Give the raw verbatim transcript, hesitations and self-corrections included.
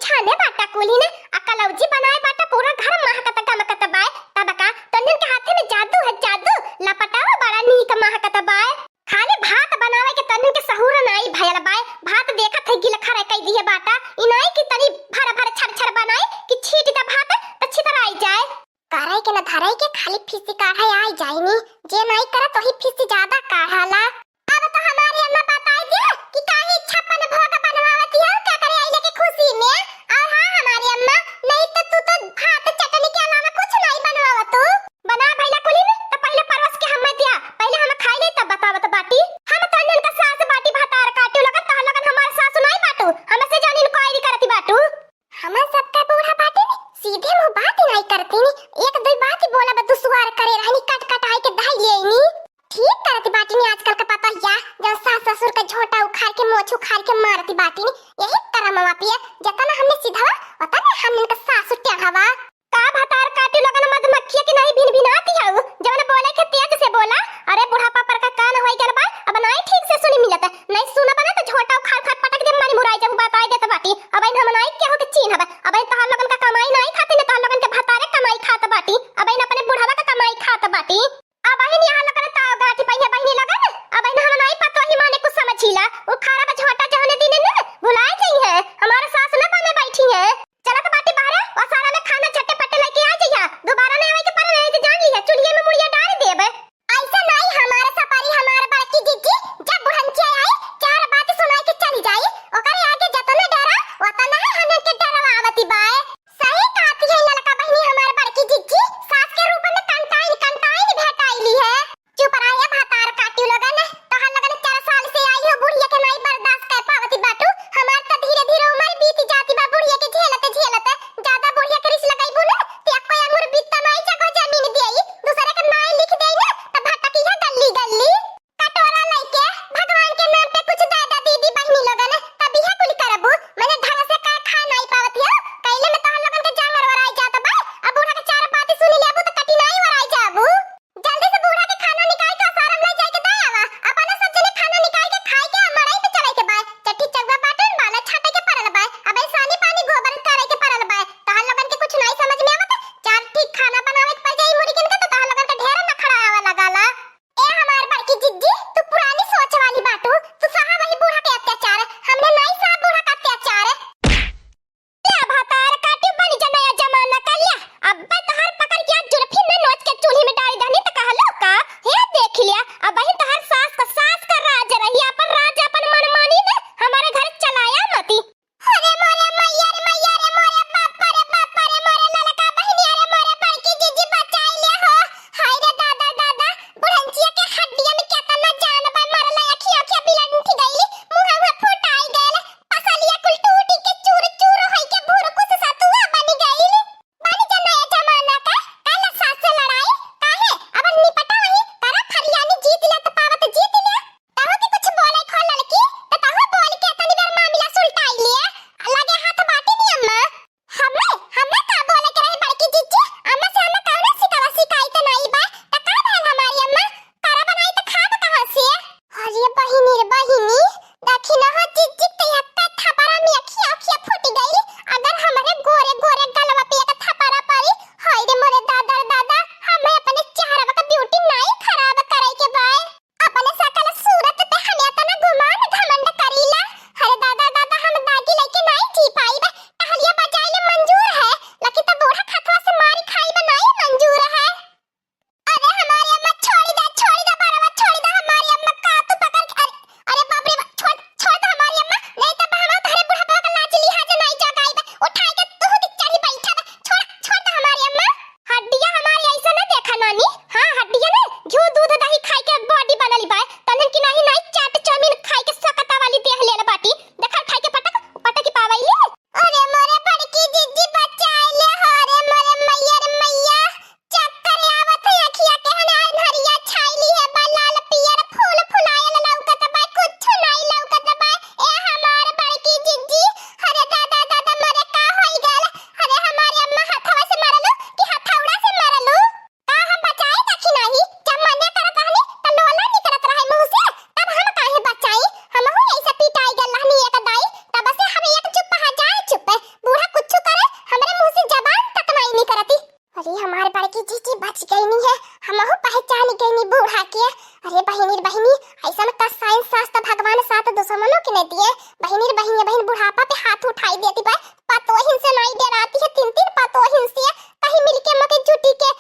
छाने बाटा कुली ने, आ कलौजी बनाए बाटा, पूरा घर महकत गमकत बाय। तब का, तोहन के हाथे में जादू है, जादू। लपटावा बड़ा नीक महकत बाय। खाली भात बनावे के तोहन के सहूर नाई भयल बाय। भात देखत है गिलखर कई दिहे बाटा। ई नाई कि तनी भर भर छर छर बनाई कि छीट द भात त छितराई जाए। करे के न धरे के खाली फीसी काढ़े आई जाइनी। जे नाई करत वही फीसी ज्यादा काढ़ाला। अब तो हमारी अम्मा बताई दिया कि काहे छप्पन भोग बनवावत है, का करे आइले के खुशी में। और हाँ हमारी अम्मा, नहीं तो तू तो भात चटनी के अलावा कुछ नहीं बनवावत तू। बना भैला कुली में, तो पहले परवस के हमें दिया, पहले हम खाई ले तब बतावत बाटी। हम तो इनका सास बाटी भतार काटू लगन, तह लगन हमार सासु नहीं बाटू, हमसे जान इंक्वायरी करती बाटू। हमन सबका बूढ़ा बाटी ने, सीधे मुंह बात ही नहीं करती ने, एक दो बात ही बोला बदु सुआर करे रहनी, कट कट आई के धाई ले नी। ठीक करती बाटी ने आजकल का पता या, जब सास ससुर का झोटा उखाड़ के मोछ उखाड़ के मारती बाटी ने, यही करमवा पिया, जतना हमने सीधवा, उतना हमने का सासु टेढ़वा। का भतार काटी लगन मधुमक्खिया की नहीं भिन भिनाती हऊ, जवन बोले के तेज से बोला। अरे बुढ़ापा पर का कान होई गल बा, अब नाई ठीक से सुनी मिलत, नहीं सुनब ना तो झोटा उखाड़ खाड़ पटक दे, मारी मुराई जब बताई देत बाटी। अब इन हम नाई केहू के चीन्हब, अब इन तोहर लगन का कमाई नाई खाती, न तोहर लगन के भतारे कमाई खात बाटी। अब इन अपने बुढ़वा का कमाई खात बाटी। अब इन यहाँ लगन ताव गाठी पहिया बहिनी लगन, अब इन हम नाई पतोही माने कुछ समझीला। उ खारा बा झोटा जहने दिन न भुलाए जइहे, हमारे सास न बने बैठी है। चलत बाटी बाहरे, ओसारा में खाना झट्टे पट्टे लेके आ जइहा। दोबारा नहीं आवे के पड़े, नहीं तो जान लिहा, चूल्हे में मुड़िया डाल देबे। ऐसा नहीं हमारे सपारी, हमारे बड़की जिज्जी, जब बुढ़ंचिया आई, चार बात सुनाई के चली जाई, ओकरे आगे जतना डरा, ओतना है हमन के डरवावती बाए। बहिनी रे बहिनी, बहिन बुढ़ापा पे हाथ उठाई देती बा। पतोहिन से नाई डराती है, तीन तीन पतोहिन से कहीं मिलके मके जुटी के